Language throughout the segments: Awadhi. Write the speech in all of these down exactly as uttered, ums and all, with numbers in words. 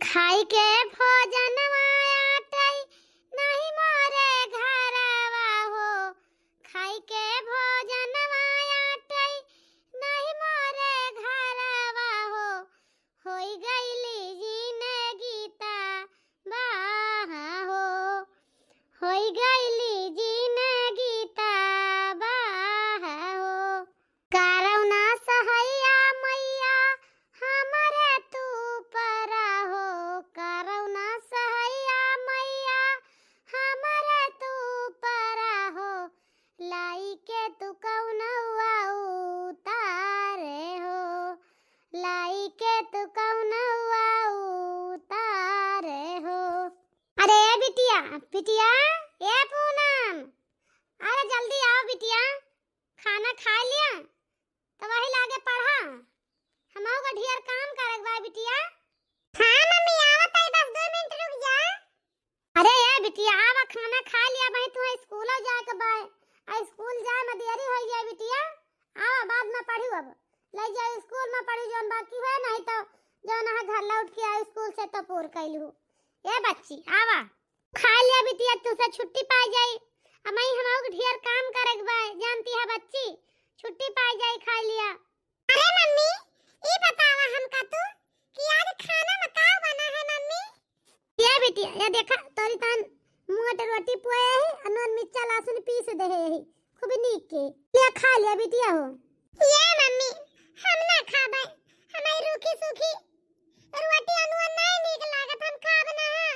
खाई के भोजनवा आटई नाही मोरे घरवा हो, खाई के भोजनवा आटई नाही मोरे घरवा हो, होई गईली जिनगी तबाह हो, होई गईली जिनगी तबाह हो। करौना सहैया मैया हमरे तू परा हो, करौना सहैया मैया हमरे तू परा हो, लाई के तू कौनवा उतारे हो, लाई के तू कौनवा उतारे हो। अरे ए बिटिया, बिटिया, ए पूनम, अरे जल्दी आओ बिटिया, खाना खाइ लिया, तब वही लागे पढ़ा। हमहू का ढेर काम करे के बा बिटिया। हाँ मम्मी, आवत है, बस दो मिनट रुक जा। अरे ए बिटिया, आवा, खाना खाइ लिया, भाई तू स्कूल जाए के बा, आ स्कूल जाए में देरी होइ जाए बिटिया। आवा, बाद में पढ़ू, अब ले जाओ स्कूल में पढ़ू जौन बाकी है, नहीं तो जौन है घर लौट के आओ स्कूल से तो पूर कैलू। ए बच्ची, आवा, खाइ लिया बिटिया, तू से छुट्टी पाइ जाई। अमई हमहू के ढेर काम करे के बा, जानती है बच्ची, छुट्टी पाइ जाई, खाइ लिया। अरे मम्मी, ई बतावा हमका तू कि आज खाना में का बना है मम्मी? ये बिटिया, ये देखा, तोरी तान मोट रोटी पोए है, अ नून मिर्चा लहसुन पीस दे है, खूब नीक के। ले खा लिया बिटिया हो। ये मम्मी, हम ना खाबे, हमारी रूखी सूखी रोटी अ नून नहीं नीक लागत, हम खाब ना, हाँ।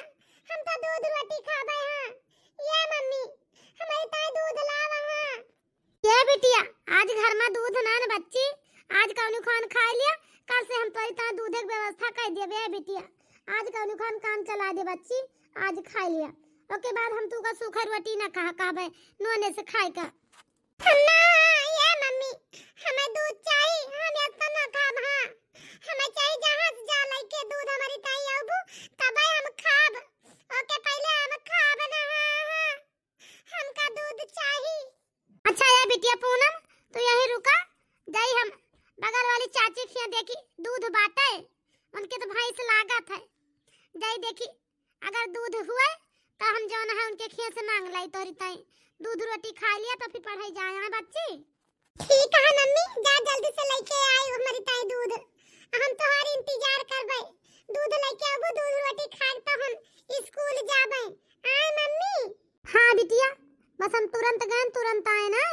हम तो दूध रोटी खाबे, हाँ। ये मम्मी, हमारी ताई दूध लावा, हाँ। ये बिटिया, आज घर में दूध ना न बच्ची, आज कौनो खान खाइ लिया, कल से हम तोरी ताई दूधे के व्यवस्था कर देबे। ए बिटिया, आज कौनो खान काम चला दे बच्ची, आज खाइ लिया, ओके बाद हम तू का सूखा रोटी ना कहा कहबे, नूने से खाए का। ना, ये मम्मी, हमें दूध चाही, हम इतना ना खाब, हाँ। हमें चाही जहाँ से जा लइके दूध हमारी ताई आबू, तबे हम खाब। ओके पहले हम खाब ना, हाँ, हाँ। हमका दूध चाही। अच्छा ये बिटिया पूनम, तू यहीं रुका, जाई हम बगल वाली चाची के यहाँ देखी, दूध बाटे, उनके तो भैंस लागत है, जाई देखी, अगर दूध हुए तो हम जौन है उनके खेत से मांग लाई तोरी ताई। दूध रोटी खाइ लिया तो फिर पढ़ाई जाए, हाँ बच्ची? ठीक है मम्मी, जा जल्दी से लइके आई हमारी ताई दूध, हम तोहार इंतजार करबे। दूध लइके आबू, दूध रोटी खाए तो हम स्कूल जाबे। आए मम्मी? हाँ बिटिया, बस हम तुरंत गए, तुरंत आए ना।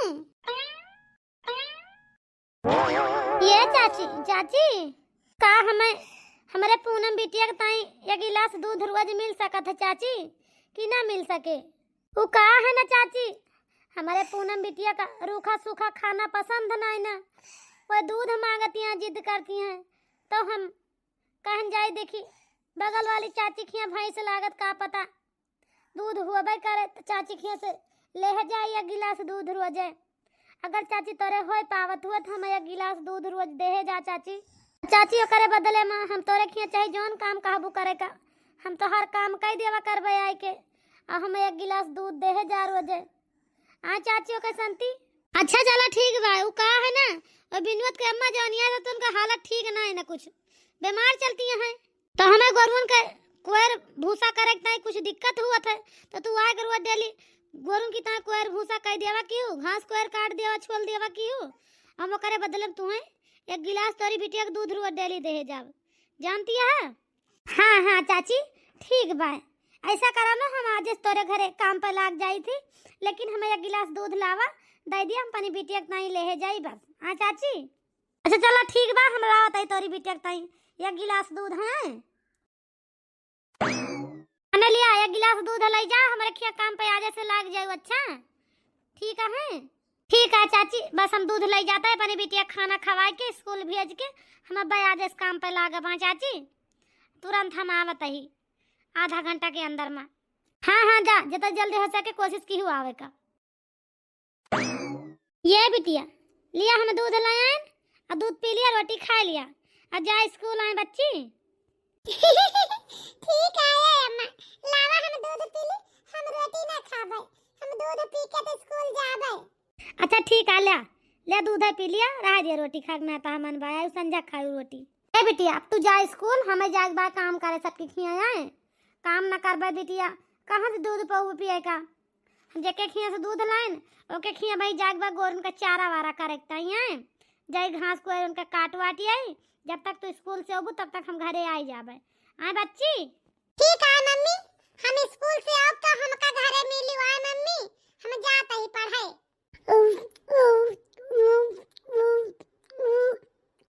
ये चाची, चाची, का हमें, हमरे पूनम बिटिया के ताई एक गिलास दूध रोज मिल सकत है चाची, कि ना मिल सके? उ का है ना चाची, हमरे पूनम बिटिया का रूखा सूखा खाना पसंद नाई ना, वो दूध मांगती हैं, जिद करती हैं, तो हम कहन जाई देखी बगल वाली चाची खिया भैंस लागत, का पता दूध हुअबे करे त चाची खिया से लेहे जाई एक गिलास दूध रोजे। अगर चाची तोरे होए पावत हुए त हमें एक गिलास दूध रोज देहे जा चाची। चाची ओकरे बदले में हम तोरे खिया चाहे जौन काम कहबू करे का, हम तो हर काम कई देवा करबे आए के, आ हमें एक गिलास दूध देहे जा रोजे। आ चाची ओके संती। अच्छा चला ठीक बा, उ का है ना, ओ बिनवत के अम्मा जौन याद है तो उनका हालत ठीक ना है ना कुछ, बीमार चलती हैं। तो हमें गोरुअन के कोयर भूसा करे के ताई कुछ दिक्कत हुआ था, तो तू आए गोरुआ डेली गोरुन की ताई कोयर भूसा कर देवा की हो, घास कोयर काट देवा, छोल देवा की हो, हम ओकरे बदले में तुम्हें एक गिलास तोरी बिटिया के दूध रुआ डेली देहे जाब, जानती है? हाँ, हाँ, चाची, ठीक बा। ऐसा करा ना, हम आज तोरे घरे काम पर लाग जाई थी, लेकिन हमें एक गिलास दूध लावा, दे दिया, हम अपनी बिटिया के ताई लेहे जाई बस। हाँ, चाची? अच्छा, चला, ठीक बा, हम लावा ताई तोरी बिटिया के ताई एक गिलास दूध है। अनलिया, एक गिलास दूध ले जा, हमरे खिया काम पे आज से लाग जाऊ, अच्छा? ठीक है? ठीक है चाची, बस हम दूध ले जाता है, अपनी बिटिया खाना खवाए के स्कूल भेज के हम अब आज से काम पे लागब। हाँ चाची, तुरंत हम आवत ही आधा घंटा के अंदर में। हाँ, हाँ, जा, जितना जल्दी हो सके कोशिश की हूँ आवे का। ये बिटिया, लिया हम दूध ले आएन, आ दूध पी लिया, रोटी खा लिया, आ जा स्कूल आए बच्ची। ठीक है ये अम्मा, लावा हम दूध पी ली, हम रोटी ना खाबे, हम दूध पी के तो स्कूल जाबे। अच्छा ठीक है, ले, ले दूध है पी लिया, रह दिया रोटी खा के, ना तो हमन बाया संझा खाऊ रोटी। ए बिटिया, अब तू जा स्कूल, हमें जाए के बा काम करे सबके खिया आए। काम न करबे बिटिया, कहाँ से दूध पउबे पिए का? हम जेके खिया से दूध लाइन, ओके खिया भाई जाए के बा गोरन का चारा वारा करे के ताई आए। जाई घास को उनका काट वाट आई, जब तक तू स्कूल से अबू तब तक हम घरे आई जाबे। आए बच्ची? ठीक है मम्मी, हम स्कूल से आउब तो हमका घरे मिली आए मम्मी, हम जात ही पढ़े।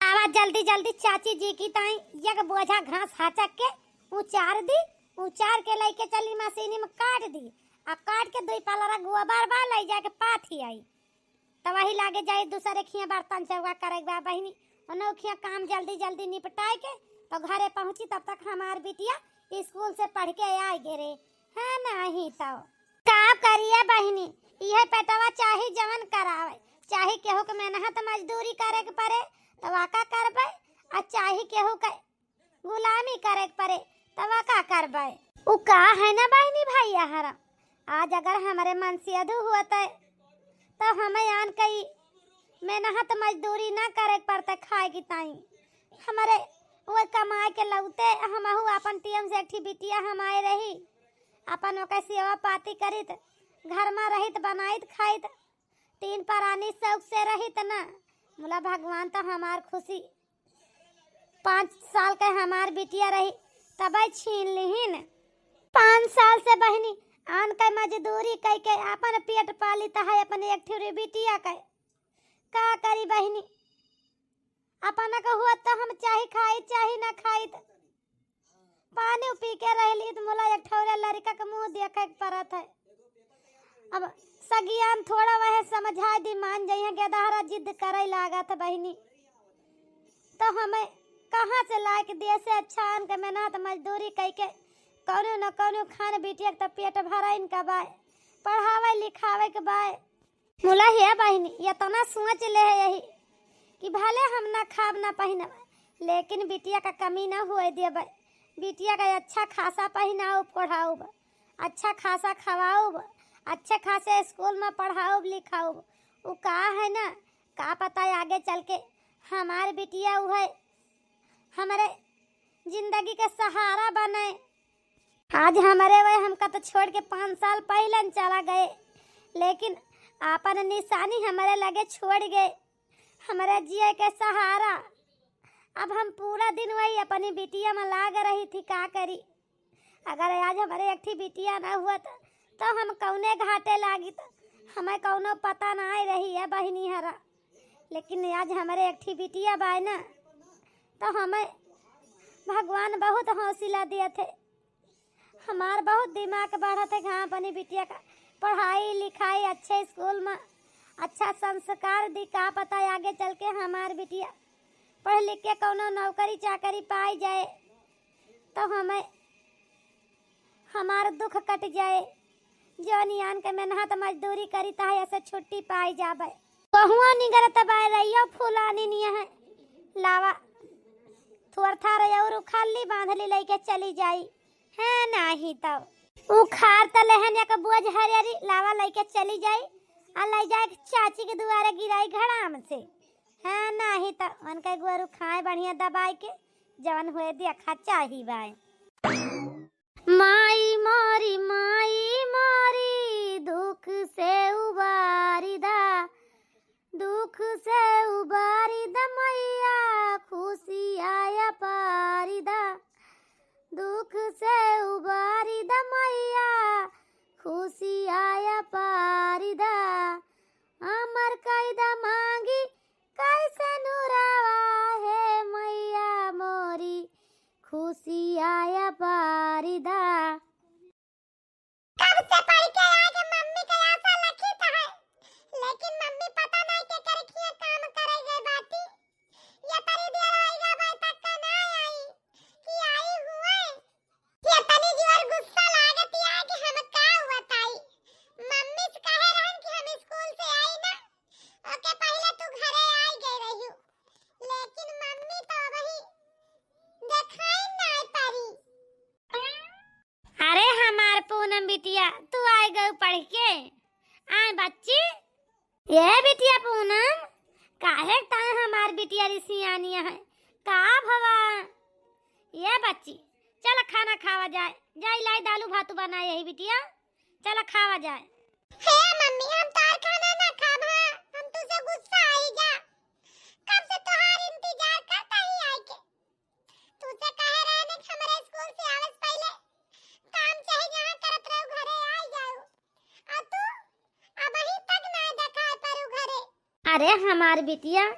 आवा जल्दी जल्दी चाची जी की ताई एक बोझा घास हाचक के उचार दी, उचार के लइके चली मशीनी में काट दी, आ काट के दुई पालरा गोबर बा लइ जाके पाथी आई। त वही लागे जाई दूसरे खिया बर्तन चौका करे के बा बहिनी, ओनहु खिया काम जल्दी जल्दी निपटाए के तो घरे पहुँची, तब तक हमार बिटिया स्कूल से पढ़ के आए गे रे। है नहीं तो का करिए बहिनी, इहे पेटवा चाही जवन करावे, चाही केहू के मेहनत मजदूरी करे के पड़े तो वाका करबे, आ चाही केहू के गुलामी करे के पड़े तो वाका करबे। उ का है ना बहिनी भैया हरा, आज अगर हमरे मन से अधू हुआ तो हमें आन कई मेहनत मजदूरी ना करे के पड़ते खाए की ताई। हमरे वो कमाए के लौते हमहू अपन टीएम से एक ठी बिटिया हमारे रही, अपन ओकर सेवा पाती करित, घर में रहित, बनाइत, खाइत, तीन परानी शौक से रहित ना। मुला भगवान तो हमार खुशी पाँच साल के हमार बिटिया रही, तबे छीन लिहिन। पाँच साल से बहिनी आन के मजदूरी कई के अपन पेट पालित है, अपन एक ठुरी बिटिया के। का करी बहिनी, अपना के हुआ तो हम चाही खाई चाही ना खाई, त पानी पी के रहली त मुला एक ठौरा लड़का के मुँह देखे के पड़त है। अब सगियान थोड़ा वह समझाए दी, मान जइहे, गेदहरा जिद करे लागत बहिनी। तो हमें कहाँ से लाए के दिए से अच्छा आन के मेहनत मजदूरी कई के कौनो न कौनो खान बिटिया के तो पेट भराइन का बाय, पढ़ावे लिखावे के बाय। मुला हे बहिनी, इतना सोच ले है यही कि भले हम ना खाब ना पहिनब, लेकिन बिटिया का कमी ना हुए देबे। बिटिया का अच्छा खासा पहिनाउब, पढ़ाउब, अच्छा खासा खवाउब, अच्छे खासे स्कूल में पढ़ाउब लिखाउब। उ का है ना, का पता आगे चल के हमार बिटिया उ है हमरे जिंदगी के सहारा बने। आज हमरे वह हमका तो छोड़ के पाँच साल पहले चला गए, लेकिन आपन निशानी हमरे लगे छोड़ गए, हमरे जिए के सहारा। अब हम पूरा दिन वही अपनी बिटिया में लाग रही थी, का करी? अगर आज हमरे एक ठी बिटिया ना हुआ त, तो हम कौने घाटे लागित, हमें कौनो पता ना रही है बहिनी हरा। लेकिन आज हमरे एक ठी बिटिया बाय ना, तो हमें भगवान बहुत हौसला दिए थे। हमार बहुत दिमाग बढ़त है कि हाँ, अपनी बिटिया का पढ़ाई लिखाई अच्छे स्कूल में, अच्छा संस्कार दी। का पता आगे चल के हमार बिटिया पढ़ लिख के कौनो नौकरी चाकरी पाई जाए, तो हमें हमार दुख कट जाए। जौन यान के मेहनत मजदूरी करी, ताहे ऐसे छुट्टी पाई जाबे। बहुआ निगरत बाय रहियो फुलानी निया है। लावा, थोर थार और उखाड़ ली, बांध ली, लइके चली जाई। है नाही तब उखाड़ त लेहन एक बोझ हरियरी, लावा लइके चली जाई। आ लइ जाए चाची के दुआरे गिराई घड़ाम से। है नाही तब उनके गोरू खाए बढ़िया दबाई के, जवन हुए देखा चाही बाय। माई मोरी, माई मोरी, दुख से उबारी दा, दुख से उबारी दा मैया, खुशिया पारी दा, दुख से उबारी दा मैया, खुशिया पारी दा, अमर कई दा मांगी कैसे नुरावा हे मैया मोरी, खुशिया पारी दा। कब से पढ़ के आए के मम्मी के आशा लखी त है, लेकिन मम्मी पता नहीं के करे किया काम करे गए बाटी। ये तरी देर होई गा भाई तक का ना आई कि आई हुए। ये तनी जोर गुस्सा लागत या कि हम का बताई। मम्मी से कहे रहन कि हम स्कूल से आई ना, ओके पहले तू घरे आई गए रही, लेकिन मम्मी तो वही देखाई ना पारी। अरे हमार पूनम बिटिया, तू आए गऊ पढ़ के? आए बच्ची। ए बिटिया पूनम, काहे ताए हमार बिटिया रिसियानिया है? का भवा? ये बच्ची, चल खाना खावा जाए। जाई लाई दालू भातू बनाए ही बिटिया, चल खावा जाए। हे मम्मी, हम तोहार खाना ना खाब, हाँ? हम तुझसे गुस्सा आई जा। कब से तोहार इंतजार करता ही आई के। तुझसे कहे रहे ने कि हमरे स्कूल से आवे से पहले काम चाहे जहाँ करत रहो घरे आई जाओ। और तू अबही तक ना देखा परू घरे। अरे हमार बिटिया,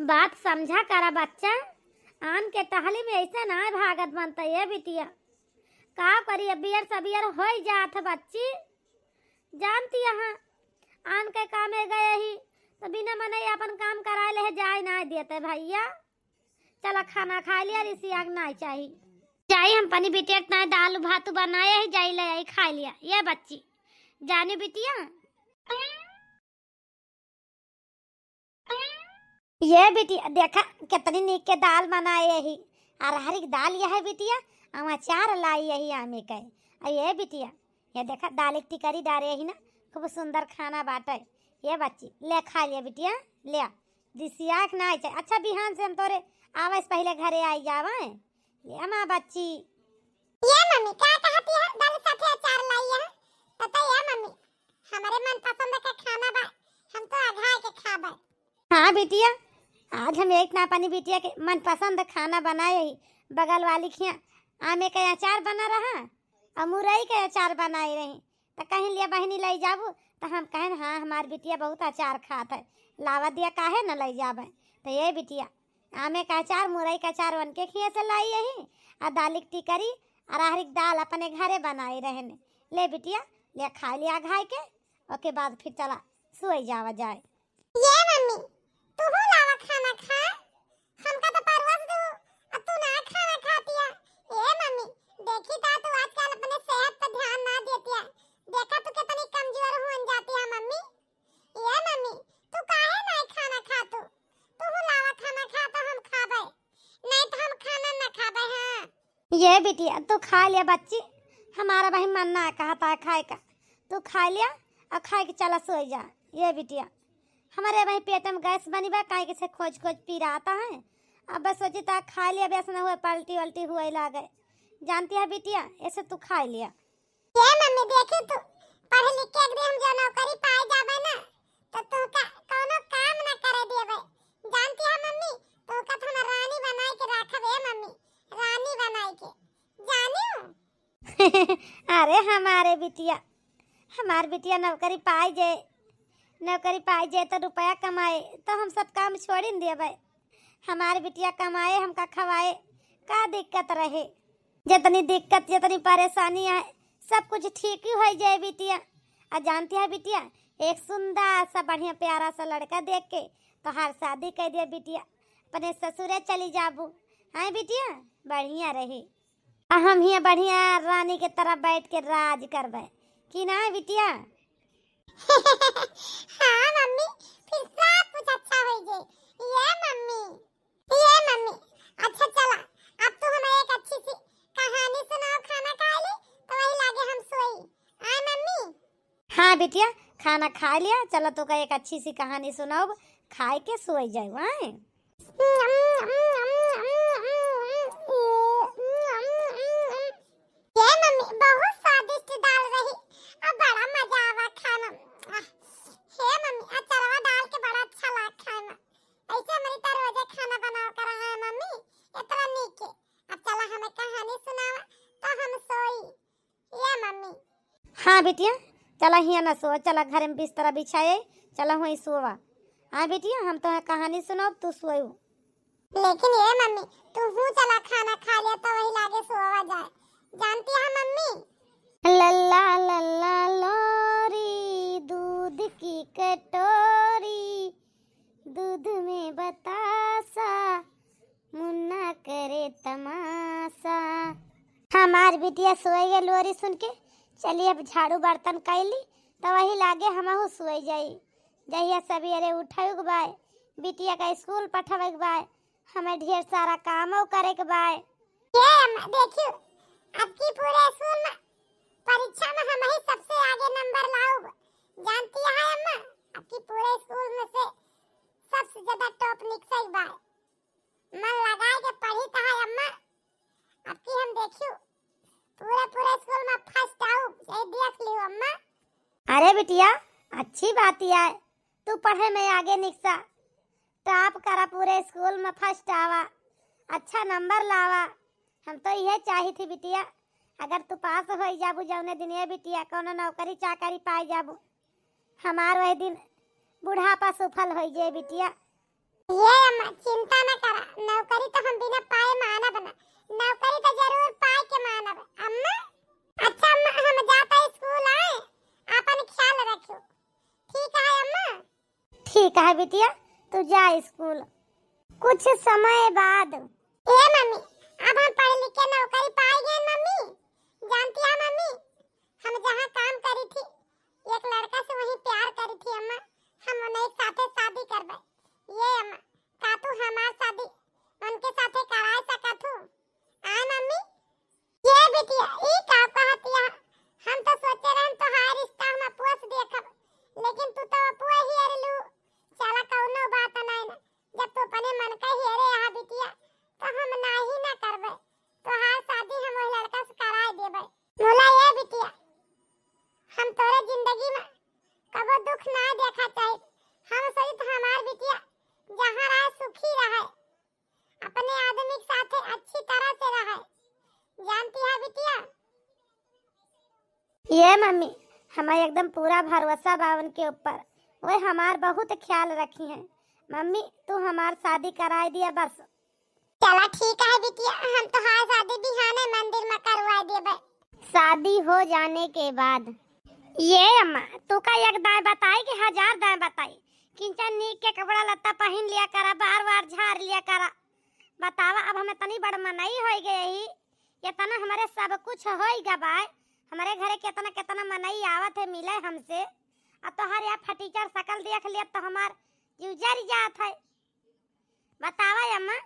बात समझा करा बच्चा, आन के टहली में ऐसे ना भागत बनता ये बिटिया। का करी, अबियर सबियर होई जात है बच्ची। जानती यहाँ आन के कामे गए ही तो बिना मने अपन काम कराए ले जाए ना देते भैया। चला खाना खा लिया, रिसिया के ना चाही। जाई हम अपनी बिटिया के ना दाल भात बनाए ही, जाई ले आई खा लिया। ये बच्ची जानी बिटिया, ये बिटिया देखा कितनी नीक के दाल बनाए ही। अरहर के दाल यह है बिटिया, अउर अचार लाई यही आमे के। अउर ये बिटिया, ये देखा दाल एक टिकरी डारे ही ना, खूब सुंदर खाना बाटे। ये बच्ची ले खा लिया बिटिया, ले आ। रिसिया के ना आए। अच्छा बिहान से हम तोरे आवे से पहले घरे आई जावे। ये माँ बच्ची। ये मम्मी का कहती है, दाल साथे अचार लाई है? तो, तो ये मम्मी, हमारे मनपसंद का खाना बा, हम तो अघाए के खाबे। हाँ बिटिया, आज हम एक ना अपनी बिटिया के मनपसंद खाना बनाए ही। बगल वाली खिया आमे का अचार बना रहा और मुरई का अचार बनाए रही, तो कहीं लिया बहिनी लाई जाबू, तो हम कहन हाँ हमार बिटिया बहुत अचार खात है, लावा दिया काहे न लाई जाबे। तो ये बिटिया आमे का अचार, मुरई का अचार उनके खिया से लाई यही, आ दालिक टिकरी, अरहर के दाल अपने घरे बनाए रहने। ले बिटिया, ले खा लिया घाई के, ओके बाद फिर चला सोई जावा जाए। ये मम्मी, तू हूँ लावा खाना खा, हमका तो परवस दू, अब तू ना खाना खातिया। ए मम्मी, देखी ता तू आजकल अपने सेहत पे ध्यान ना देतिया, देखा तू कितनी कमजोर हुन जातिया मम्मी। ए मम्मी, तू काहे नाई खाना खातू? तू हूँ लावा खाना खा तो हम खाबे, नहीं तो हम खाना ना खाबे। हाँ। ये बिटिया तू खा लिया बच्ची, हमारा भाई मन ना कहता है खाए का, तू खा लिया और खाए के चला सोई जा। ये बिटिया हमारे भाई पेट में गैस बनी बा, काहे के से खोज खोज पी रहा है। अब बस सोची ता खा लिया, अब ऐसा ना हुए पलटी वल्टी हुए लागे, जानती है बिटिया, ऐसे तू खा लिया। ये मम्मी देखी तू, पढ़ लिख के एक दिन हम जो नौकरी पाए जाबे ना, तो तुमका कौनो काम ना करे देबे। जानती है मम्मी, तुमका तो हम रानी बनाए के रखबे मम्मी, रानी बनाए के, जानियो। अरे हमारे बिटिया, हमार बिटिया नौकरी पाए जे, नौकरी पाए जे तो रुपया कमाए, तो हम सब काम छोड़ी न देबे। हमार बिटिया कमाए, हमका खवाए, का दिक्कत रहे? जितनी दिक्कत, जितनी परेशानी है, सब कुछ ठीक ही हो जाए बिटिया। आ जानती है बिटिया, एक सुंदर सा बढ़िया प्यारा सा लड़का देख के तोहार शादी कर दिया बिटिया, अपने ससुरे चली जाबू। हाँ बिटिया, बढ़िया रही। आ हम हियाँ बढ़िया रानी के तरह बैठ के राज करबे, कि ना बिटिया? हाँ मम्मी, फिर सब कुछ अच्छा हो जाए। ये मम्मी, ये मम्मी, अच्छा चला, अब तू हमें एक अच्छी सी कहानी सुनाओ, खाना खा ली तो वही लागे हम सोई। आए मम्मी? हाँ बिटिया, खाना खा लिया, चलो तोका एक अच्छी सी कहानी सुनाओ, खाए के सोई जाए। आए? ये मम्मी, बहुत स्वादिष्ट दाल रही, अब बड़ा मजा आवा खाए में। आह, हे मम्मी, अचरवा डाल के बड़ा अच्छा लाग खाए में। ऐसे हमारी तो रोजे खाना बनाओ कर रहा है मम्मी, इतना नीक है। अब चला हमें कहानी सुनावा, तो हम सोई। ये मम्मी। हाँ बिटिया, चला हियाँ ना सो, चला घर में बिस्तरा बिछाए, चला वहीं सोवा। हाँ बिटिया, हम तो कहानी सुनाओ, तू सोयो। लेकिन ये मम्मी, तू हूँ चला खाना खा लिया तो वही लागे सोवा जाए। जानती है मम्मी? लल्ला लल्ला लोरी, दूध की कटोरी, दूध में बतासा, मुन्ना करे तमाशा। हमार बिटिया सोए गए लोरी सुन के। चली अब झाड़ू बर्तन कैली, तो वही लागे हमहू सोए जाई। जहिया सवेरे उठे के बाय, बिटिया का स्कूल पठावे के बाय, हमें ढेर सारा कामो करे के बाय। ये अम्मा, देखियो, अब की पूरे स्कूल में परीक्षा में हम ही सबसे आगे नंबर लाऊब। जानती है अम्मा, अब की पूरे स्कूल में से सबसे ज्यादा टॉप निकसई बाय। मन लगाए के पढ़ी त है अम्मा। अब की हम देखियो, पूरे पूरे स्कूल में फर्स्ट आऊ, यही देख लियो अम्मा। अरे बिटिया, अच्छी बात ही है, तू पढ़े में आगे निकसा, टॉप करा, पूरे स्कूल में फर्स्ट आवा, अच्छा नंबर लावा। हम तो यह चाही थी बिटिया, अगर तू पास हो जाबू जौने दिन ये बिटिया, कोनो नौकरी चाकरी पाई जाबू, हमार वही दिन बुढ़ापा सुफल हो जाए बिटिया। ये अम्मा, चिंता न करा, नौकरी तो हम बिना पाए मानब ना, नौकरी तो जरूर पाए के मानब अम्मा। अच्छा अम्मा, हम जाता स्कूल आए, आपन ख्याल रखियो, ठीक है अम्मा? ठीक है बिटिया, तू जा स्कूल। कुछ समय बाद। ए मम्मी, अब हम पढ़ लिख के नौकरी पाए गए मम्मी। जानती है मम्मी, हम जहाँ काम करी थी, एक लड़का से वही प्यार करी थी अम्मा, हम उन्हें एक साथे शादी करबे। ये अम्मा, का तू हमार शादी उनके साथे कराए सकत हूँ? आय मम्मी? ये बिटिया, ई का कहत या? हम तो सोचे रहन तोहार रिश्ता हम अपुआ से देखब, लेकिन तू तो अपुआ ही अरलू। चला कौनो बात नहीं ना, जब तू अपने मन का हेरे यहाँ बिटिया, तो हम नाही ना करबे, तोहार शादी हम वही लड़का से कराए देबे। मुला ये बिटिया, हम तोरे जिंदगी में कबो दुख ना देखा चाहित। हम सोचित हमार बिटिया जहाँ रहे सुखी रहे, अपने आदमी के साथे अच्छी तरह से रहे। जानती है बिटिया? ये मम्मी, हमार एकदम पूरा भरोसा बा उनके ऊपर, वे हमार बहुत ख्याल रखी हैं। मम्मी, तू हमार शादी कराए दिया बस। चला ठीक है बिटिया, हम तोहार शादी बिहाने मंदिर में करवाए देबे। शादी हो जाने के बाद। ये अम्मा, तू का एक दाएं बताई कि हजार दाएं बताई? किंचा नीक के कपड़ा लत्ता पहन लिया करा, बार बार झाड़ लिया करा। बतावा, अब हम इतनी बड़ मनई हो गए ही, इतना हमारे सब कुछ हो गवा है, हमारे घरे कितना कितना मनई आवत है मिले हमसे, अब तोहार यहाँ फटीचर शकल देख लिया तो हमार जीव जर जात है। बतावा अम्मा,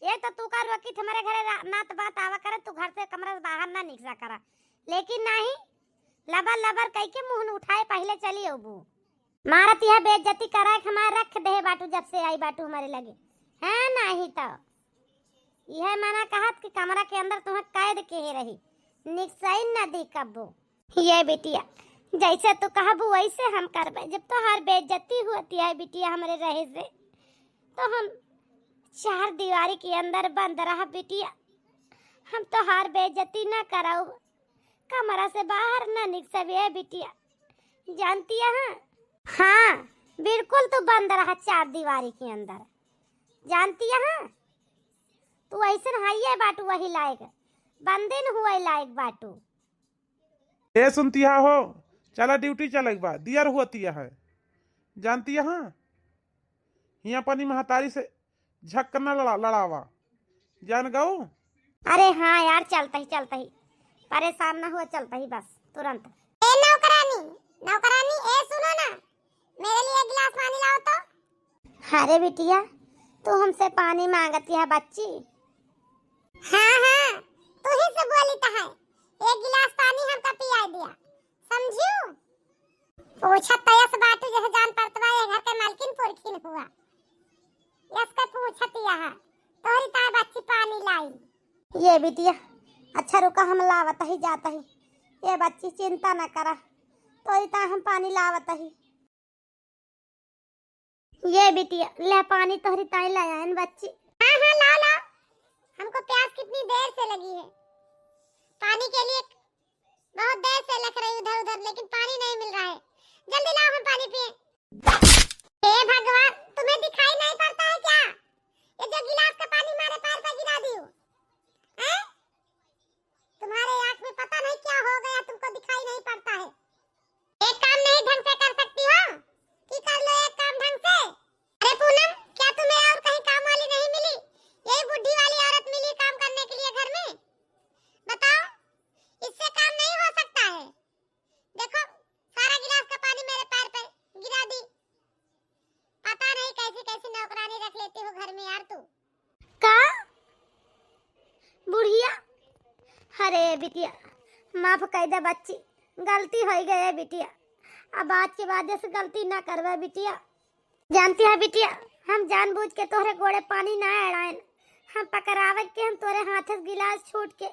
ये तो तू का रोकी थे हमारे घरे रा-, नात बात आवा करे, तू घर से कमरा से बाहर ना निकला करा, लेकिन नहीं, लबर लबर कई के मुंह न उठाए पहले चली अबू। मारत यह बेइज्जती करा के हमार रख दे बाटू, जब से आई बाटू हमारे लगे। हैं, नाही तो यह मना कहत कि कमरा के अंदर तुम्हें कैद के ही रही, निकसाइन न दी कब्बो। ये बिटिया, जैसे तू कहबू वैसे हम करबे। जब तोहार बेइज्जती होती है बिटिया हमरे रहे से, तो हम चार दीवारी के अंदर बंद रह बिटिया। हम तोहार बेइज्जती ना करब, कमरा से बाहर ना निकसबे बिटिया। जानती है? हाँ, बिल्कुल तू बंद रहा चार दीवारी के अंदर। जानती है? तू ऐसन हइये बाटू वही लायक, बंदिन हुए लायक बाटू। ए सुनतिया हो, चला ड्यूटी चले के बा, दियर होतिया है। जानतिया हाँ, हियाँ अपनी महतारी से झक न लड़ा, लड़ावा। जान गऊ? अरे हाँ यार, चलता ही, चलता ही, परेशान ना हुआ, चलता ही बस तुरंत। ए नौकरानी, नौकरानी, ए सुनो ना, मेरे लिए एक गिलास पानी लाओ तो। अरे बिटिया, तू हमसे पानी मांगती है बच्ची? हाँ, हाँ, तू ही से बोली तो है, एक गिलास पानी हमका पिया दिया, समझियो? पूछत तो यस बाटू जैसे जान पड़त बा, ये घर के मालकिन पुरखिन हुआ। यस के पूछत यह, तोहरी ताए बच्ची पानी लाई। ये बिटिया, अच्छा रुका, हम लावत ही जात ही। ये बच्ची चिंता ना करा, तोहरी ताए हम पानी लावत ही। ये बिटिया, ले पानी तोहरी ताई ले आयन बच्ची। हाँ, हाँ, लाओ, लाओ। हमको प्यास कितनी देर से लगी है। पानी के लिए बहुत देर से लख रही इधर उधर, लेकिन पानी नहीं मिल रहा है। जल्दी लाओ, हम पानी पिए। हे भगवान, तुम्हें दिखाई नहीं पड़ता है क्या? ये जो गिलास का पानी हमारे पैर पे गिरा दियो। हैं? तुम्हारे आँख में पता नहीं क्या हो गया, तुमको दिखाई नहीं पड़ता है। एक काम नहीं ढंग से कर सकती हो कि कर लो एक काम ढंग से? अरे पूनम, क्या तुम्हें और कहीं काम वाली नहीं मिली? यही बूढ़ी वाली औरत मिली काम करने के लिए घर में? बताओ, इससे काम नहीं हो सकता है? देखो, सारा गिलास का पानी मेरे पैर पे गिरा दी। पता नहीं कैसी कैसी नौकरानी रख लेती हो घर में यार तू। का? बुढ़िया? अरे बिटिया, माफ कर दे बच्ची, गलती हो गई है बिटिया, अब आज के बाद ऐसे गलती ना करवे बिटिया। जानती है बिटिया, हम जानबूझ के तोहरे गोड़े पानी ना अड़ाएन। हम पकड़ावे के हम तोरे हाथ से गिलास छूट के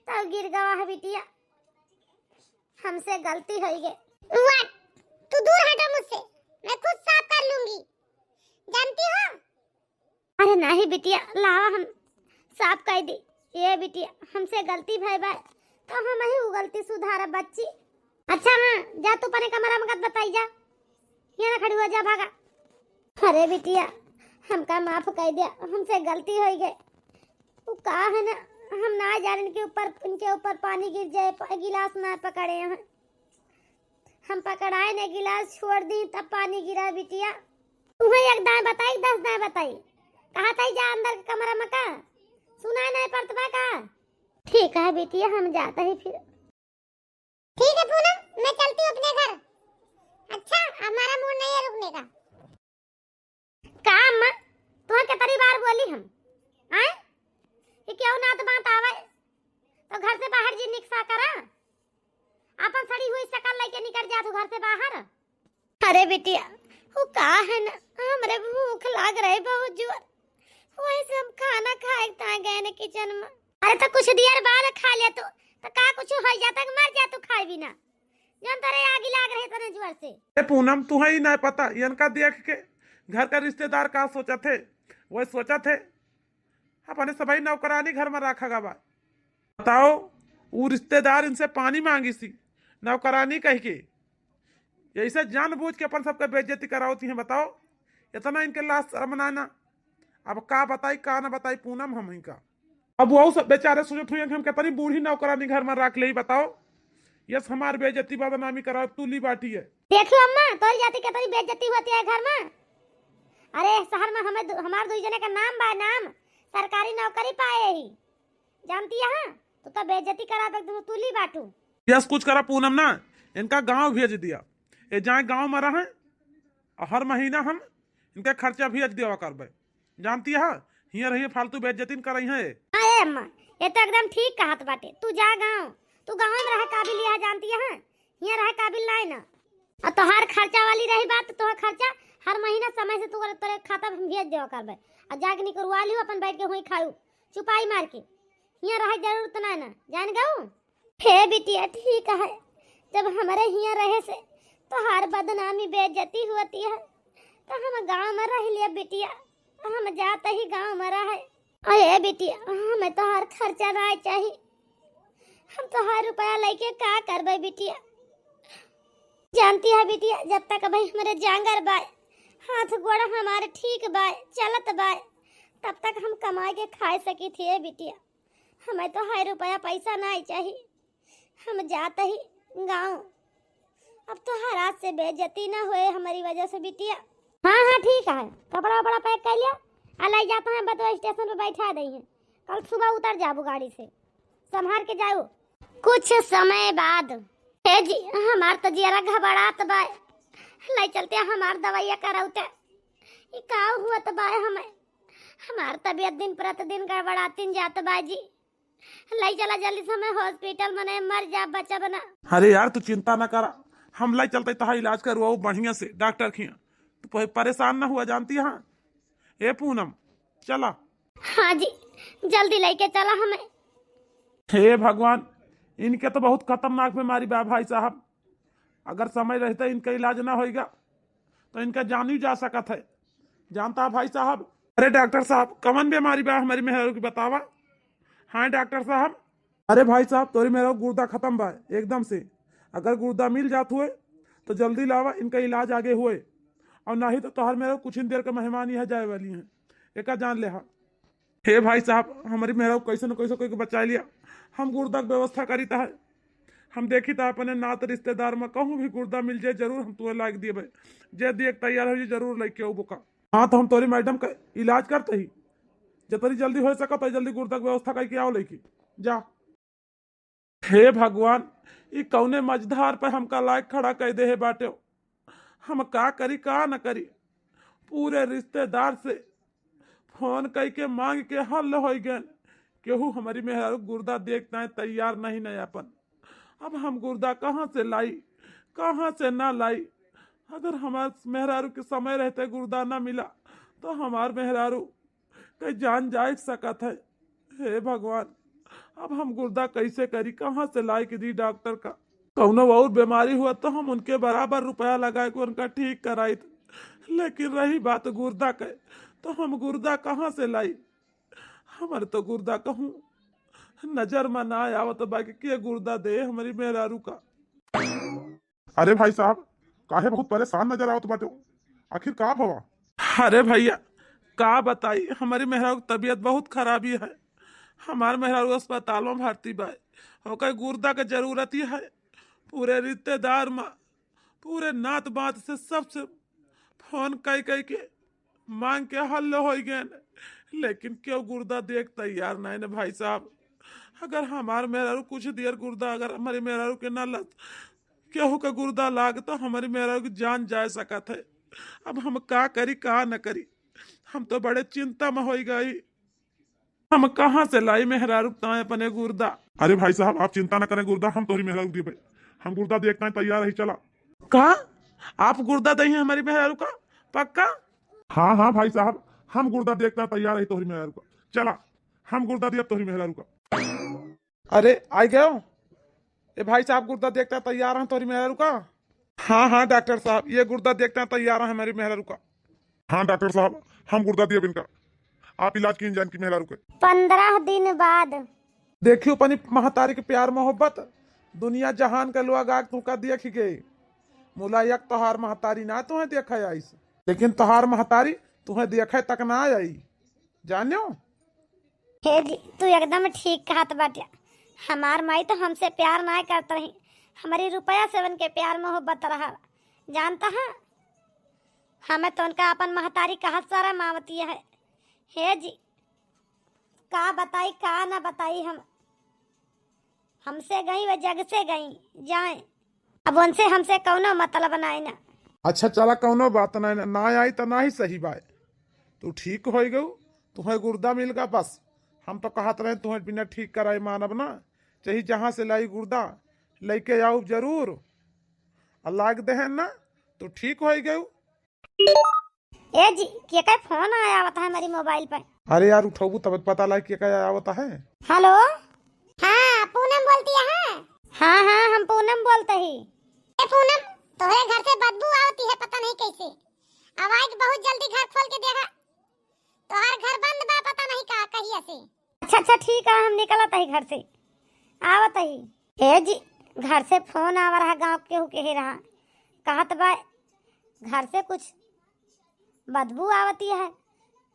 तब गिर गवा है बिटिया, हमसे गलती हो गई। वाह, तू दूर हटो मुझसे, मैं खुद साफ कर लूंगी, जानती हो? अरे नहीं बिटिया, लावा हम साफ कर दी। ये बिटिया, हमसे गलती भई बा, तो हम ही उ गलती सुधारा बच्ची। अच्छा हाँ, जा तू अपने कमरा में कत बताई जा, यहाँ ना खड़ी हुआ जा, भागा। अरे बिटिया, हमका माफ कर दिया, हमसे गलती हो गई। वो का है ना, हम ना जाने के ऊपर, उनके ऊपर पानी गिर जाए, प-, गिलास ना पकड़े हैं। हम पकड़ाए ने गिलास छोड़ दी, तब पानी गिरा बिटिया। तुम्हें एक दाएं बताई, दस दाएं बताई, कहा था जा अंदर के कमरा में का, सुनाई नहीं पड़त बा का? ठीक है बिटिया, हम जाते हैं फिर। ठीक है पूनम, मैं चलती हूँ अपने घर। अच्छा, हमारा मूड नहीं है रुकने का। का अम्मा, तुहर केतरी बार बोली हम, आए कि केहू नात बात आवे तो घर से बाहर जी निकसा करा, अपन सड़ी हुई शकल लेके निकल जा तू घर से बाहर। अरे बिटिया, वो का है ना, हमरे भूख लाग रही बहुत जोर, वही से हम खाना खाए ताए गए ने किचन में। अरे तो कुछ देर बाद खा ले तू, तो का कुछ हो जाता कि मर जा तू खाए बिना, जौन तोरे आगी लाग रहे तने जोर से। ए पूनम, तुहई ना पता, इनका देख के घर का रिश्तेदार का सोचत है, वह सोचत है अपने सबई नौकरानी घर में रखा गवा। बताओ, उ रिश्तेदार इनसे पानी मांगी सी, नौकरानी कह के, ऐसे जानबूझ के अपन सबके बेइज्जती करावती हैं। बताओ, इतना इनके लाज शर्म ना, ना। अब का बताई, का ना बताई पूनम हम इनका। अब वो सब बेचारे सोचत हुए कि हम कितनी बूढ़ी नौकरानी घर में रख ले, बताओ, यस हमार बेइज्जती बदनामी करावे तुली बाटी है। देखियो अम्मा, तोरी जाति कितनी बेइज्जती होती है घर में। अरे शहर में हमें दु-, हमार दुई जने का नाम बा, नाम, सरकारी नौकरी पाए ही, जानती है, तो तब बेइज्जती करा तक तुली बाटू। यस कुछ करा पूनम ना, इनका गांव भेज दिया, ये जाए गांव में रहे, और हर महीना हम इनका खर्चा भेज देवा करबे। जानती है, हियाँ रहिए, फालतू बेइज्जती न करई है। हाँ ए अम्मा, ये तो एकदम ठीक कहत बाटे। तू जा गाँव, तू गाँव में रहे काबिल यह जानती है, हियाँ रहे काबिल नाई ना। और तोहार खर्चा वाली रही बात, तोहार खर्चा हर महीना समय से तू तोरे खाता में भेज देवा करबे। और जाके निकरवा लियो, अपन बैठ के हुई खाऊ, चुपाई मार के। हियाँ रहे जरूरत नाई ना, जान गऊ। हे बिटिया, ठीक है, जब हमरे हियाँ रहे से तोहार बदनामी बेइज्जती होती है, तो हम गाँव में रह लिया बिटिया, हम जात ही गाँव में रहे। अरे बिटिया, हमें तोहार खर्चा ना चाही, हम तोहार रुपया लेके का करबे बिटिया? जानती है बिटिया, जब तक भाई हमरे जांगर बाय, हाथ गोड़ हमारे ठीक बाय, चलत बाय, तब तक हम कमाए के खाए सकी थी बिटिया। हमें तो है रुपया पैसा नाई चाही, हम जात ही गाँव। अब तो हर हाथ से बेइज्जती ना होए हमारी वजह से बिटिया। हाँ हाँ ठीक है, कपड़ा वपड़ा पैक कर लिया, आ लाई जाता है बतवा स्टेशन पे बैठा दई है, कल सुबह उतर जाबू गाड़ी से, संभाल के जाऊ। कुछ समय बाद, हे जी, हमार तो जियरा घबरात बा, लाई चलते हमार दवाइया करौते। ई का हुआ तो बा हमें, हमार तबीयत दिन प्रतिदिन गड़बड़ातिन जात बा जी। लई चला जल्दी से हमें हॉस्पिटल, मने मर जा बच्चा बना। अरे यार, तू चिंता ना करा, हम लई चलते तोहार इलाज करवाओ बढ़िया से डॉक्टर खिया। तू प-, परेशान ना हुआ जानती है। ए पूनम, चला। हाँ जी, जल्दी लेके चला हमें। हे भगवान, इनके तो बहुत खतरनाक बीमारी बा भाई साहब। अगर समय रहते इनका इलाज ना होइगा तो इनका जान ही जा सकत है। जानता है भाई साहब? अरे डॉक्टर साहब, कवन बीमारी बा हमारी मेहरारू की बतावा? हाँ डॉक्टर साहब। अरे भाई साहब, तोरी मेहरारू गुर्दा खत्म बा एकदम से। अगर गुर्दा मिल जात हुए तो जल्दी लावा, इनका इलाज आगे हुए, और नहीं तो तोहर मेहरारू कुछ ही देर के मेहमान यहाँ जाए वाली हैं, एका जान लेहा। हे भाई साहब, हमारी मेहरारू कैसे न कैसे कोई के बचा लिया। हम गुर्दा के व्यवस्था करी ता है, हम देखी ता अपने नात रिश्तेदार में कहूँ भी गुर्दा मिल जाए, जरूर हम तुम्हें लाग दिए भाई। जे दिए के तैयार हो, ये जरूर लेके आओ बोका। हाँ, तो हम तोरी मैडम का इलाज करते ही, जितनी जल्दी हो सकत है, जल्दी गुर्दा के व्यवस्था करके आओ लेके जा। हे भगवान, ई कौने मझधार पे हमका लायक खड़ा कर दे हे बाटे। हम का करी, का न करी? पूरे रिश्तेदार से फोन कई के मांग के हल हो गए। केहू हमारी मेहरारू गुर्दा देखता है तैयार नहीं, नहीं अपन। अब हम गुर्दा कहाँ से लाई, कहाँ से ना लाई? अगर हमार मेहरारू के समय रहते गुर्दा ना मिला तो हमार मेहरारू के जान जाए सकत है। हे भगवान, अब हम गुर्दा कैसे करी, कहाँ से लाई के दी डॉक्टर का? कौनो और बीमारी हुआ तो हम उनके बराबर रुपया लगाए के उनका ठीक कराइत, लेकिन रही बात गुर्दा के, तो हम गुर्दा कहाँ से लाई? हमर तो गुर्दा कहूँ नजर में ना आवत बा कि के गुर्दा दे हमरी मेहरारू का। अरे भाई साहब, काहे बहुत परेशान नजर आवत बाटे? आखिर का भवा? अरे भैया, का बताई, हमरी मेहरारू की तबीयत बहुत खराबी है। हमार मेहरारू अस्पताल में भर्ती बा, ओकर गुर्दा के जरूरत ही है। पूरे रिश्तेदार में, पूरे नात बात से, सबसे फोन कई कई के मांग के हल हो गए, लेकिन केहू गुर्दा देख तैयार नहीं न भाई साहब। अगर हमार मेहरारू कुछ देर गुर्दा अगर हमारी मेहरारू के ना लग, केहू का गुर्दा लाग तो हमारी मेहरारू की जान जा सकत है। अब हम का करी, का न करी, हम तो बड़े चिंता में हो गई। हम कहाँ से लाई मेहरारू ताए अपने गुर्दा? अरे भाई साहब, आप चिंता न करें, गुर्दा हम तोहरी मेहरारू देबे। हम गुर्दा देखता है तैयार है, चला। का? आप गुर्दा दही हमारी मेहरारू का? पक्का? हाँ हाँ भाई साहब, हम गुर्दा देखता तैयार है तोहरी मेहरारू का। चला, हम गुर्दा दिया तोहरी मेहरारू का। अरे, आ गयो? ए भाई साहब, गुर्दा देखता तैयार है तोहरी मेहरारू का। हाँ हाँ डॉक्टर साहब, ये गुर्दा देखता तैयार है हमारी मेहरारू का। हाँ डॉक्टर साहब, हम गुर्दा दिया इनका। आप इलाज कीन जान की मेहरारू के। पंद्रह दिन बाद। देखियो अपनी महतारी के प्यार मोहब्बत, दुनिया जहान का लोग आग तुका देख गए। मुला एक तोहार महतारी ना तुहें देखा आईस, लेकिन तोहार महतारी तुहें देखे तक ना आई, जान्यो। हे जी, तू एकदम ठीक कहत बाट्या। हमार माई तो हमसे प्यार ना करत रही, हमारी रुपया से उनके प्यार मोहब्बत रहा, जानता है? हमें तो उनका अपन महतारी कहत शरम आवती है। हे जी, का बताई, का ना बताई हम। हमसे गई, वे जग से गई, जाए। अब उनसे हमसे कौनो मतलब नाई ना। अच्छा चला, कौनो बात नाई ना, ना आई तो ना ही सही बाय। तू ठीक होई गऊ, तुहें गुर्दा मिल गा बस। हम तो कहत रहे तुहें बिना ठीक कराए मानब ना, चाहे जहाँ से लाई गुर्दा, लेके आऊ जरूर। और लाग देहन ना, तू ठीक होई गऊ। ए जी, केकर फोन आया आवत है हमारी मोबाइल पे? अरे यार, उठाऊ तब पता लाग केकर आया आवत है। हेलो। हाँ, पूनम बोलती है? हाँ हाँ, हम पूनम बोलते ही। ए पूनम, तोहरे घर से बदबू आवती है, पता नहीं कैसे। अब आई के बहुत जल्दी घर खोल के देखा, तोहार घर बंद बा, पता नहीं का कहिया से। अच्छा अच्छा, ठीक है, हम निकलत ही घर से, आवत ही। ए जी, घर से फोन आवा रहा, गाँव केहू के ही रहा, कहत बा घर से कुछ बदबू आवती है,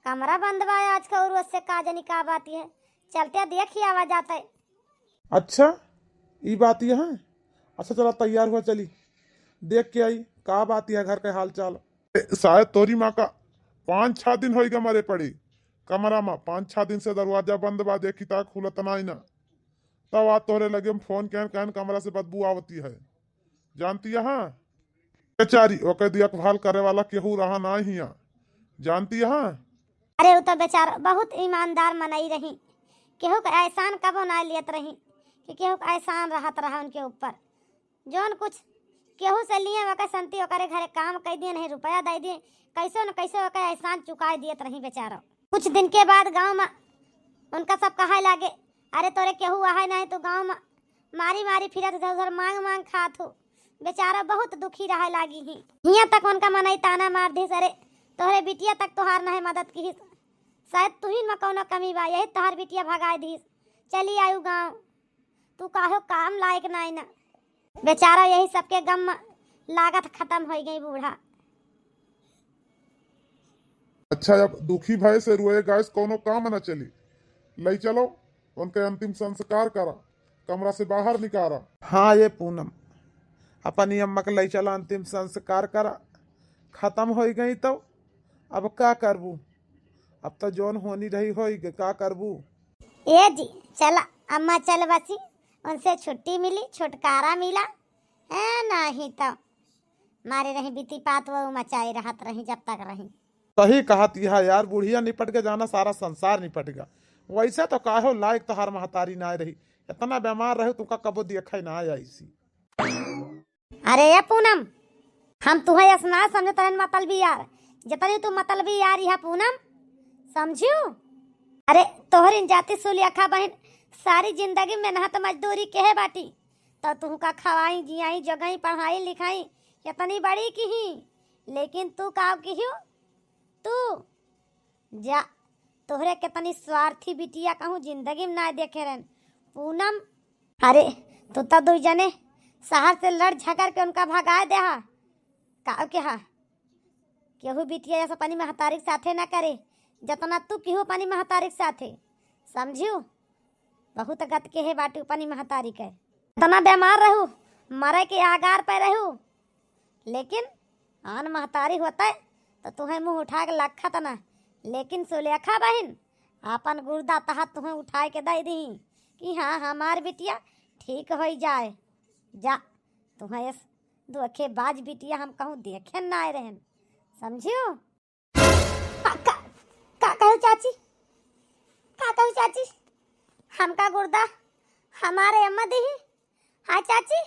कमरा बंद बा आज का, और उससे का जानी का बात है, चलते देख ही आवा जाता है। अच्छा, ई बात ये है। अच्छा चला, तैयार हुआ, चली देख के आई का बात है घर के हाल चाल। ए, शायद तोरी माँ का पाँच छह दिन होइगा मरे पड़ी कमरा में, पाँच छह दिन से दरवाजा बंद बा, देखी ता खुलत नाई ना। तब आज तोहरे लगे हम फोन कहन कहन कमरा से बदबू आवती है, जानती है? बेचारी, ओके देखभाल करे वाला केहू रहा ना हिया, जानती है? अरे, उ तो बेचारा बहुत ईमानदार मनई रही, केहू का एहसान कबो ना लियत रही कि केहू का एहसान रहत रहा उनके ऊपर। जौन कुछ केहू से लिए ओके संती ओकरे घरे काम कई दिए, नहीं रुपया दे दिए, कैसो न कैसो ओके एहसान चुकाए दियत रही बेचारा। कुछ दिन के बाद गाँव में उनका सब कहे लागे, "अरे तोरे केहू आहे नहीं, तू गाँव में मारी मारी फिरत इधर उधर मांग मांग खात हो।" बेचारा बहुत दुखी रहे लागी ही। हियाँ तक उनका मनई ताना मार दिस, "अरे तोहरे बिटिया तक तोहार नहीं मदद किहिस, शायद तुहिन में कौनो कमी बा, यही तोहार बिटिया भगाए दिस, चली आयु गाँव।" तू काहो काम लायक नाई ना। बेचारा यही सबके गम में लागत खत्म होई गई बूढ़ा। अच्छा, अब दुखी भय से रोए गाय से कौनो काम न चली। लई चलो, उनके अंतिम संस्कार करा, कमरा से बाहर निकारा। हाँ ये पूनम, अपनी अम्मा के लई चला, अंतिम संस्कार करा। खत्म होई गई तो अब का करबू? अब तो जौन होनी रही होई गई, का करबू? ए जी, चला अम्मा, चल बसी, उनसे छुट्टी मिली, छुटकारा मिला। ए, नाही तो मारे रही बीती पात वो मचाए रहत रही जब तक रही। सही कहत यह यार, बुढ़िया निपट के जाना, सारा संसार निपट गया। वैसे तो काहो लायक तोहार महतारी ना रही, इतना बीमार रहे तुका कबो देखे ना आईसी। अरे ए पूनम, हम तुहे ऐस ना समझत रहन मतलबी यार, जतनी तू मतलबी यारी है पूनम, समझियो? अरे तोहरिन जाति सुलेखा बहिन सारी जिंदगी मेहनत मजदूरी केहे बाटी, तो तुहका खवाई जियाई जोगाई पढ़ाई लिखाई इतनी बड़ी किही, लेकिन तू का किहियो? तू जा, तोहरे कितनी स्वार्थी बिटिया कहूँ जिंदगी में ना देखे रहन पूनम। अरे तू तो दुई जने शहर से लड़ झगड़ के उनका भगाए देहा, का किहा? केहू बिटिया ऐसा अपनी महतारी के साथे ना करे, जतना तू केहू अपनी महतारी के साथे, समझियो? बहुत गत केहे बाटू अपनी महतारी के। इतना बीमार रहू, मरे के आगार पे रहू, लेकिन आन महतारी होते तो तुहें मुँह उठा के लखत ना, लेकिन सुलेखा बहिन आपन गुर्दा तहत तुहें उठाए के दे दी कि हाँ, हमार बिटिया ठीक होई जाए। जा, तुहें इस धोखेबाज बिटिया हम कहूँ देखे ना आए रहन, समझियो? का, का, का कहू चाची? का कहू चाची? हमका गुर्दा हमारे अम्मा दिही? हाँ चाची?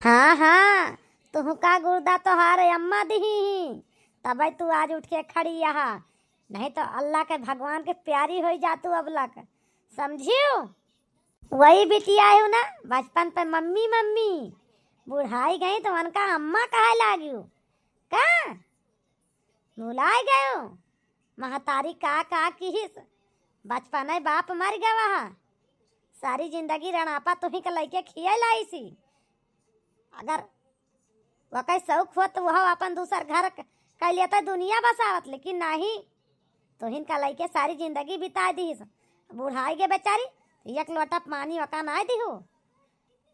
हाँ, हाँ, तुहका गुर्दा तोहार अम्मा दिही ही, तबे तू आज उठ के खड़ी यहाँ, नहीं तो अल्लाह के भगवान के प्यारी होई जातू अब लक, समझियो? वही बिटिया है ना, बचपन पे मम्मी मम्मी, बुढ़ाई गई तो उनका अम्मा कहे लागियो। का भुलाए गयो? महतारी का का किहिस? बचपने बाप मर गवा हा, सारी जिंदगी रणापा तुही के लइके खिए लाइसी। अगर वकै शौक होत तो वह अपन दूसर घर क-, कर लेते दुनिया बसावत, लेकिन नाही, तुहिन का लइके सारी जिंदगी बिता दीस। बुढ़ाई गे बेचारी, एक लोटा पानी वका ना दिहू,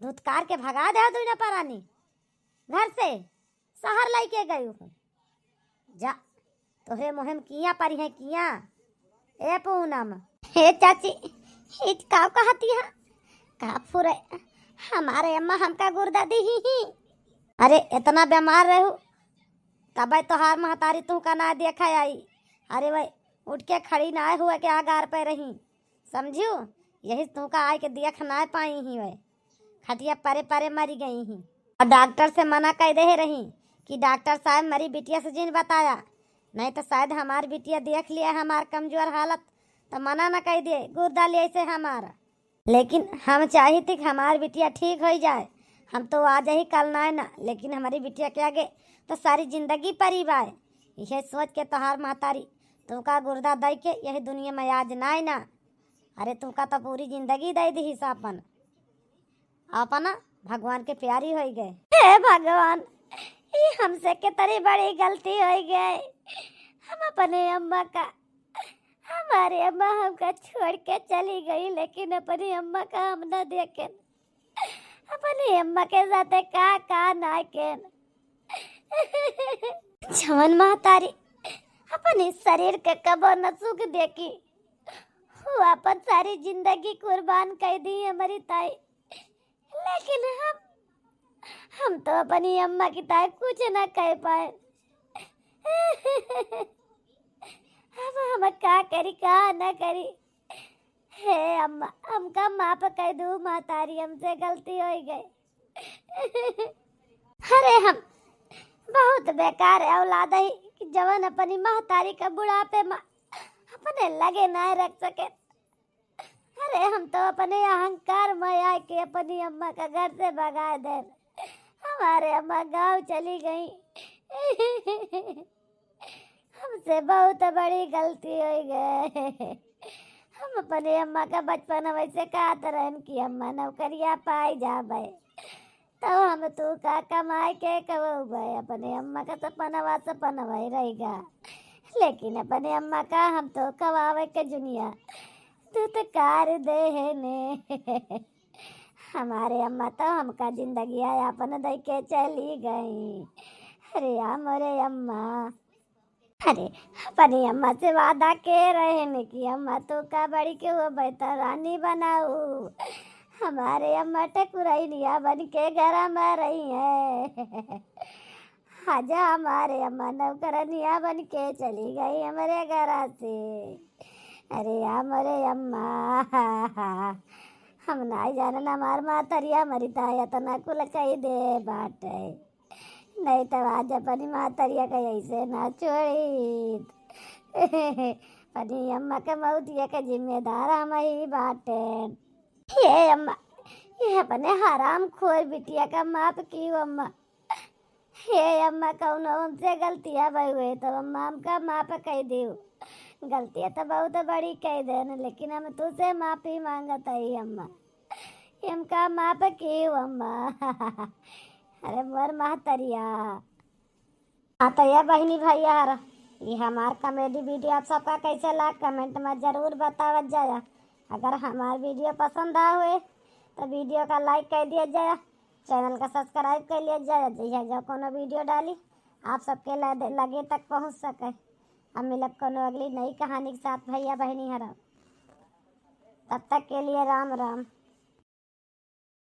धुतकार के भगा दे दुइना परानी घर से, शहर लइके गयू। जा, तोहरे मुँह में किया परी है किया। ए पूनम। हे चाची, ई का कहती है? का फुरे? हमारे अम्मा हमका गुर्दा दिही ही। अरे इतना बीमार रहू, तबे तोहार महतारी तुहका ना देखा आई। अरे वही उठ के खड़ी ना हुए के आगार पे रही, समझियो? यही तुहका आए के देख ना पाई ही वही। खटिया परे परे मरी गई ही। और डॉक्टर से मना कर दे रही कि डॉक्टर साहब मरी बिटिया से जिन बताया, नहीं तो शायद हमार बिटिया देख लिया हमार कमजोर हालत, तो मना न कर दे गुर्दा ले से हमारा। लेकिन हम चाहित कि हमार बिटिया ठीक होई जाए। हम तो आज ही कल नाय ना, लेकिन हमारी बिटिया के आगे तो सारी जिंदगी परी बाय। यह सोच के तोहार महतारी तुमका गुर्दा दई के यही दुनिया में आज नाय ना। अरे तुमका तो पूरी जिंदगी दई दिहिस आपन, अपना भगवान के प्यारी होई गए। हे भगवान, ई हमसे कितनी बड़ी गलती होई गए। हम अपने अम्मा का, हमारे अम्मा हमका छोड़ के चली गई, लेकिन अपनी अम्मा का हम ना देखेन, अपनी अम्मा के साथे का का ना केन। जवन महतारी अपनी शरीर के कबो न सुख देखी, वो अपन सारी जिंदगी कुर्बान कर दी हमारी ताई। लेकिन हम, हम तो अपनी अम्मा की ताई कुछ ना कह पाए। अब हम का करी, का ना करी? हे अम्मा, हमका माफ कर दू महतारी, हमसे गलती होई गई। अरे हम बहुत बेकार औलाद है कि जवन अपनी महतारी का बुढ़ापे में अपने लगे ना रख सके। अरे हम तो अपने अहंकार में आके अपनी अम्मा का घर से भगा देन। हमारे अम्मा गाँव चली गई। हमसे बहुत बड़ी गलती होई गए। हम अपने अम्मा का बचपन में से कहत रहन कि अम्मा नौकरिया पाई जाबे, तो हम तू का कमाए के कबउबे। अपने अम्मा का सपनवा सपनवा ही रहेगा, लेकिन अपने अम्मा का हम तो कमावे के जुनिया धुतकार देहने। हमारे अम्मा तो हमका जिंदगिया आपन दे के चली गई। अरे या मोरे अम्मा, अरे अपनी अम्मा से वादा के रहन कि अम्मा तू का बड़ी के वो बेहतर रानी बनाऊ। हमारे अम्मा ठकुराइनिया बन के घर में रही है। आजा हमारे अम्मा नौकरनिया बन के चली गई हमारे घरा से। अरे या मोरे अम्मा, हम नाई जानन हमार मातरिया मरी ता इतना कुल कही दे बाटे। नहीं तो आज अपनी महतरिया का ऐसे ना छोड़ीत। अपनी अम्मा के मौतिया के जिम्मेदार हम ही बाटेन। हे अम्मा, ये अपने हरामखोर बिटिया का माफ कियो अम्मा। हे अम्मा, कौनो हमसे गलतिया भई हुए तो अम्मा हमका माफ कइ दियो। गलतिया तो बहुत बड़ी कइ देन, लेकिन हम तुसे माफी मांगत हई अम्मा। ये हमका माफ कियो अम्मा। अरे मोर महतरिया। हाँ तो ये बहिनी भैया हर, ये हमार comedy video आप सबका कैसे लाग, comment में जरूर बतावत जाया। अगर हमार video पसंद आए हुए तो video का like कर दिया जाया, channel का subscribe कर लिया जाया, जइया जो कोनो video डाली आप सबके लगे, लगे तक पहुँच सके। हम मिलब कोनो अगली नई कहानी के साथ भैया बहिनी हर, तब तक के लिए राम राम।